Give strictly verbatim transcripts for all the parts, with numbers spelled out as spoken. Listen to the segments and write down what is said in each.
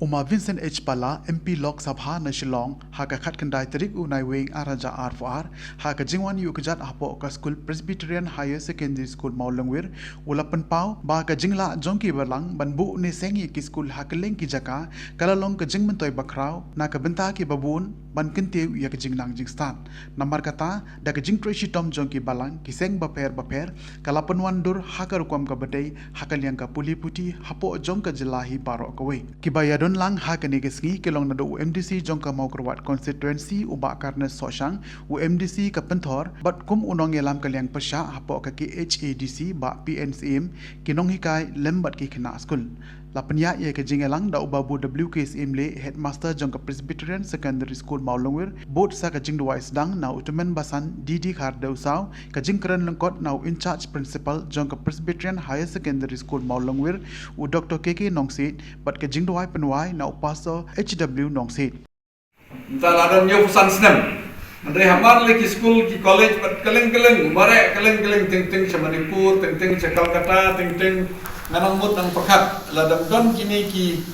U Ma Vincent H Pala, M P Lok Sabha na Shillong, ha ka khatkhyndai tarik u Naiwieng ar hajar arphew ar, ha ka jingwan ïuh kjat hapoh ka skul Presbyterian Higher Secondary School Mawlongwir, u la pynpaw ba ka jinglah jong ki balang ban buh ne seng ïa ki skul ha kylleng ki jaka ka la long ka jingmyntoi bakhraw na ka bynta ki babun ban kyntiew ïa ka jingnang jingstad. Namar kata, da ka jingtrei shitom jong ki balang, ki seng bapher bapher ka la pynwandur ha ka rukom kaba dei ha ka liang ka pule puthi hapoh jong ka jylla hi baroh kawei. Kiba ïadon lang ha kane ka sngi ki long naduh u M D C jong ka Mawkyrwat constituency u Bah Carnes Sohshang, u M D C ka Pynthor, bad kum u nongïalam ka liang pyrshah hapoh ka K H A D C Bah P N Syiem, ki nonghikai lem bad ki khynnah skul. La pynïaid ïa ka jingïalang da u Babu W K Syiemlieh, headmaster jong ka Presbyterian Secondary School Mawlongwir, bud sa ka jingduwai sdang na u tymmen basan D D Khardewsaw, ka jingkren lyngkot na u in charge principal jong ka Presbyterian Higher Secondary School Mawlongwir, u Doctor K K Nongsiej, bad ka jingduwai pynwai na u Pastor H W Nongsiej. Mynta la don hynñiewphew san snem. Hynrei hamar lei ki skul, ki college bad kylleng kylleng, u mareh kylleng kylleng, teng teng sha Manipur, teng teng sha Kolkata, teng teng, ngan ong mut nang pyrkhat lada ym don kine ki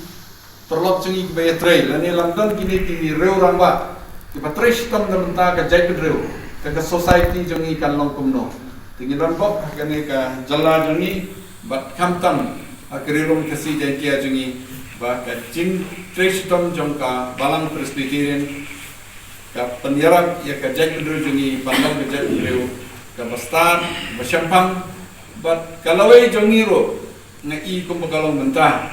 paralok jong ngi kiba ïatrei, lane lada ym don kine ki riew rangbah kiba trei shitom na bynta ka jaitbynriew, te ka society jong ngi kan long kumno. Te ngin wan pop ha kane ka jylla jong ngi, bad khamtam ha ka Ri Lum Khasi Jaiñtia jong ngi, ba ka jingtrei shitom jong ka Balang Presbyterian ka pynïarap ïa ka jaitbynriew jong ngi ban long ka jaitbynriew kaba stad, ba shemphang, bad ka lawei jong ngi ruh nga i kumba ka long mynta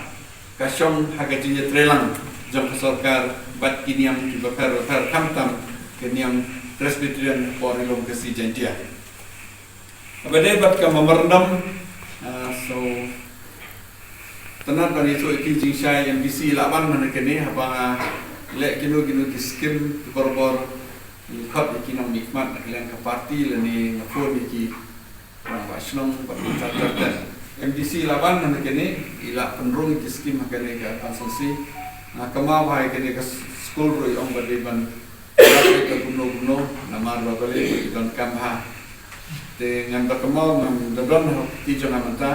ka shong ha ka jingïatreilang jong ka sorkar bad ki niam kiba pher bapher, khamtam ka niam Presbyterian hapoh Ri Lum Khasi Jaiñtia. Haba dei bad ka memorandum, ah, so, tynnat ban ïathuh ïa ki jingshai, M D C la wan mynne kane, haba nga leh kino kino ki skim, ki barabor ngi khot ïa ki nongmihkhmat na ka liang ka party, lane nga phone ïa ki rangbah shnong bad ki ter ter. M D C la wan mynne kane, i la pynrung ïa ki skim ha kane ka constituency. Nga kynmaw ba ha kane ka skul ruh i ong ba dei ban ïa ka kumno kumno, namar ba balei ba ki donkam bha. Te ngan da kynmaw, ngan da don ha kti jong nga mynta,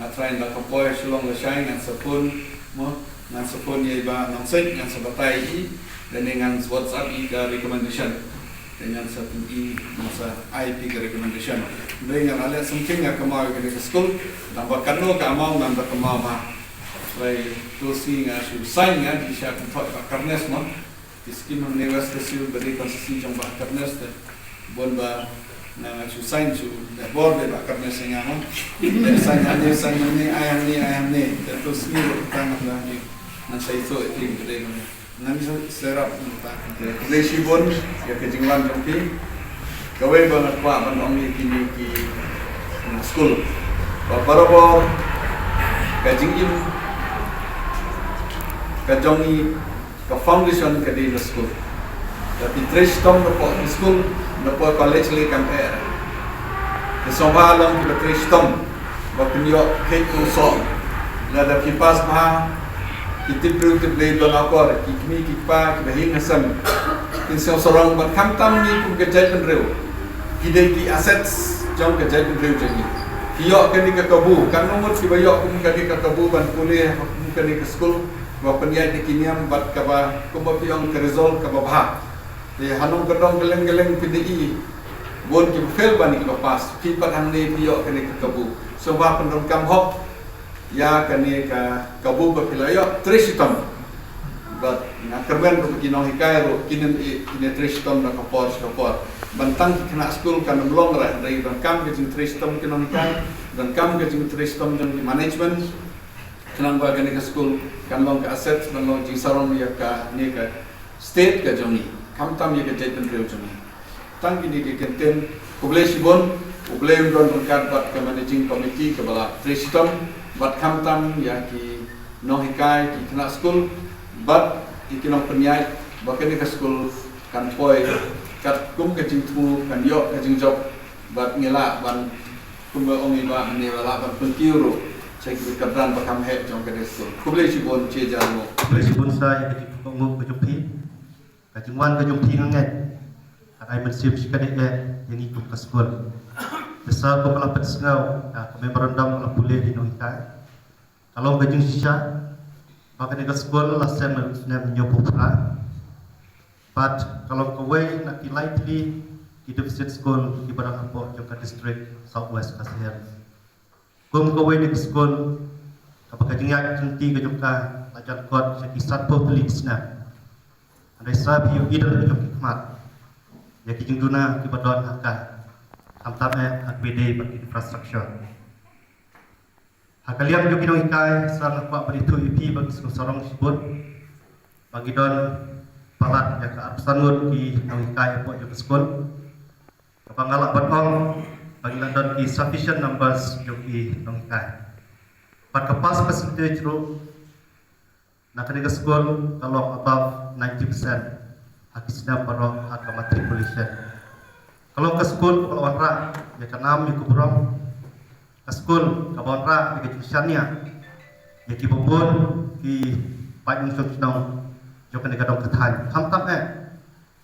nga trai da ka poi Shillong lashai, ngan sa phone, mo, ngan sa phone ïa i Bah Nongsiej, ngan sa batai i, lane ngan sa WhatsApp i ka recommendation. Te ngan sa pyni, ngan sa ai ïa i ka recommendation. Hynrei ngan leh something, nga kynmaw ïa kane ka skul, tang ba katno ka amount ngan da kynmaw bha. Trai to sngi nga shu sign, nga dei sha pynthok Bah Carnes, mo. Ki skim hangne West Khasi Hills ba dei constituency jong Bah Carnes te. Bun ba nga shu sign shu, da bor dei Bah Carnes ïa nga, mo. Te sign hangne, sign hangne, ai hangne, ai hangne. Te to sngi ruh tang hangne. Ngan sa ïathuh ïa phi ka dei kumne. Ngan sa serap mynta. Te khublei shibun ïa ka jingwan jong phi. Kawei ba nga kwah ban ong ïa kine ki khynnah skul, ba barabor ka jingim ka jong ngi, ka foundation ka dei na skul. Lada phi trei shitom napoh skul, napoh college lei kam eh. Te sngewbha long kiba trei shitom, ba phin ïoh kheit nongsoh. Lada phi pass bha, ki tip briew tip Blei don akor, ki kmie ki kpa kiba hikai hasem, kin sngewsarong, bad khamtam ngi kum ka jaitbynriew, ki dei ki assets jong ka jaitbynriew jong ngi. Phi ïoh kane ka kabu, katno ngut kiba ïoh kum kane ka kabu ban pule kum kane ka skul, ba pynïaid da ki niam bad kaba, kumba phi ong, ka result kaba bha. Te ha nong ka dong kylleng kylleng phi dei i, bun kiba fail bad kiba pass. Phi pat hangne phi ïoh kane ka kabu. Sngewbha pyndonkam hok ïa kane ka kabu ba phi la ïoh, trei shitom. Bad nga kyrmen ruh ba ki nonghikai ruh kin ym, eh, kin ïa trei shitom na ka por sha ka por. Ban tang ki khynnah skul kan ym long re, hynrei donkam ka jingtrei shitom ki nonghikai, donkam ka jingtrei shitom jong ki management. Khnang ba kane ka skul kan long ka asset, kan long jingsarong ïa kane ka state ka jong ngi, khamtam ïa ka jaitbynriew jong ngi. Tang kine ki kyntien, khublei shibun, U Blei un don ryngkat bad ka managing committee kaba la trei shitom, bad khamtam ïa ki nonghikai, ki khynnah skul, bad ïa ki nongpynïaid, ba kane ka skul kan poi katkum ka jingthmu, kan ïoh ka jingjop, bad ngi lah ban, kumba ong i Bah mynne, ba lah ban pynkiew ruh sha ki kyrdan ba kham heh jong kane ka skul. Khublei shibun, shi hajar nguh. Khublei shibun sa ïa ka jingkohnguh ka jong phi. Ka jingwan ka jong phi nga ngeit ka dei mynsiem shikatdei ïa ngi kum ka skul. Te sa kumba la pynsngew, ka memorandum ka la pule ïa ki nonghikai, ka long ka jingshisha. Ba kane ka skul la seng naduh u snem hynñiewphew phra. Bad ka long kawei na ki lai tylli ki deficit school kiba don hapoh jong ka district South West Khasi Hills. Kum kawei na ki skul kaba ka jingïaid jingtei ka jong ka la jan kot sha ki sanphew tylli ki snem. Hynrei sa phi ïohi da la ka jong ki khmat ïa ki jingduna kiba don ha ka, khamtam eh ha kaba ïadei bad ki infrastructure. Ha ka liang jong ki nonghikai, sa nga kwah ban ïathuh ïa phi ba ki sngewsarong shibun ba ngi don palat ïa ka arphew san ngut ki nonghikai hapoh jong ka skul. Kaba nga lah ban ong ba ngi la don ki sufficient numbers jong ki nonghikai. Bad ka pass percentage ruh na kane ka skul ka long above ninety percent ha ki snem baroh ha ka matriculation. Ka long ka skul kaba la wanrah ïa ka nam ïa ka burom. Ka skul kaba wanrah ïa ka jingshaniah ïa kiba bun ki paid nongshong shnong jong kane ka dong ka thaiñ. Khamtam eh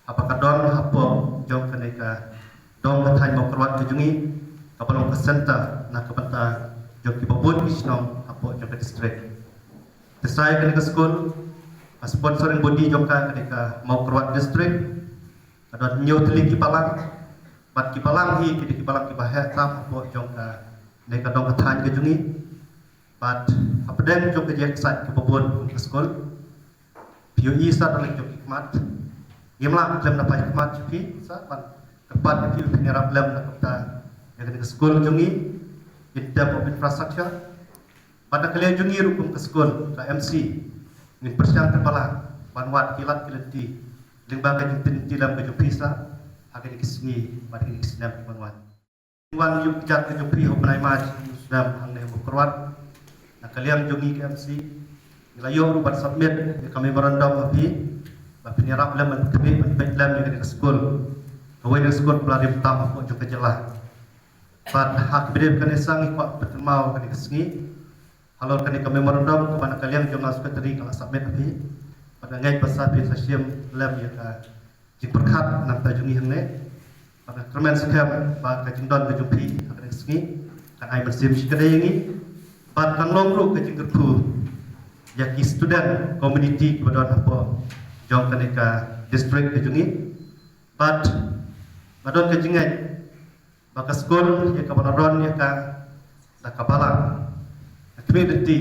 haba ka don hapoh jong kane ka dong ka thaiñ Mawkyrwat ka jong ngi, kaba long ka center na ka bynta jong kiba bun ki shnong hapoh jong ka district. Te sa ïa kane ka skul, ka sponsoring body jong ka, kane ka Mawkyrwat District, ka don hynñiew tylli ki balang. Bad ki balang hi ki dei ki balang kiba heh tam hapoh jong kane ka dong ka thaiñ ka jong ngi. Bad hapdeng jong ka jingïaid sait kaba bun kum ka skul, phi ïohi sa da la ka jong ki khmat. Ngim lah khlem da phai khmat sha phi sa ban kyrpad ïa phi ba phin ïarap lem na ka bynta ïa kane ka skul jong ngi in term of infrastructure. Bad na ka liang jong ngi ruh kum ka skul, ka M C, ngin pyrshang kyrpad ban wad ki lad ki lynti lyngba ka jingpynlynti lem ka jong phi sa ha kine ki sngi bad kine ki snem ki ban wan. Wan ïa ka jingpynjah ka jong phi ha u bnai March u snem hangne ha Mawkyrwat. Na ka liang jong ngi ka M C, ngi la ïoh ruh ban submit ïa ka memorandum ha phi ba phin ïarap lem ban pynbeit lem ïa kane ka skul, kawei na ka skul ba la rim tam hapoh jong ka jylla. Bad ha kaba ïadei bad kane sa ngi kwah pynkynmaw kane ka sngi halor kane ka memorandum kaba na ka liang jong nga u secretary nga la submit ha phi. Bad nga ngeit ba sa phin sa shim lem ïa ka jingpyrkhat na ka bynta jong ngi hangne. Bad nga kyrmen skhem ba ka jingdon ka jong phi ha kane ka sngi kan ai mynsiem shikatdei ïa ngi. Bad kan long ruh ka jingkyrkhu ïa ki student community kiba don hapoh jong kane ka district ka jong ngi. Bad nga don ka jingngeit ba ka skul ïa kaba la ron ïa ka da ka balang, ka kmie lynti,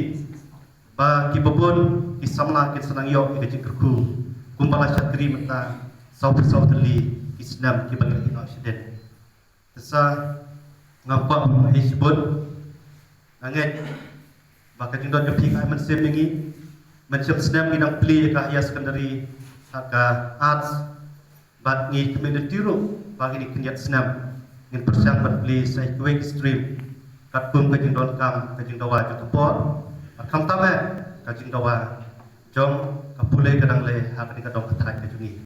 ba kiba bun ki samla kin sa nang ïoh ïa ka jingkyrkhu kumba la shakri mynta sawphew saw tylli ki snem kiba la ïoh shadien. Te sa ngam kwah ban ai shibun. Nga ngeit ba ka jingdon jong phi ka ai mynsiem ïa ngi. Mynsiem snem ngi dang plie ïa ka higher secondary ha ka arts. Bad ngi kmen ruh ba kine ki khyndiat snem ngin pyrshang ban plie sa ïa kiwei ki stream katkum ka jingdonkam ka jingdawa jong ka por. Bad khamtam eh ka jingdawa jong ka pule ka dang leh ha kane ka dong ka thaiñ ka jong ngi.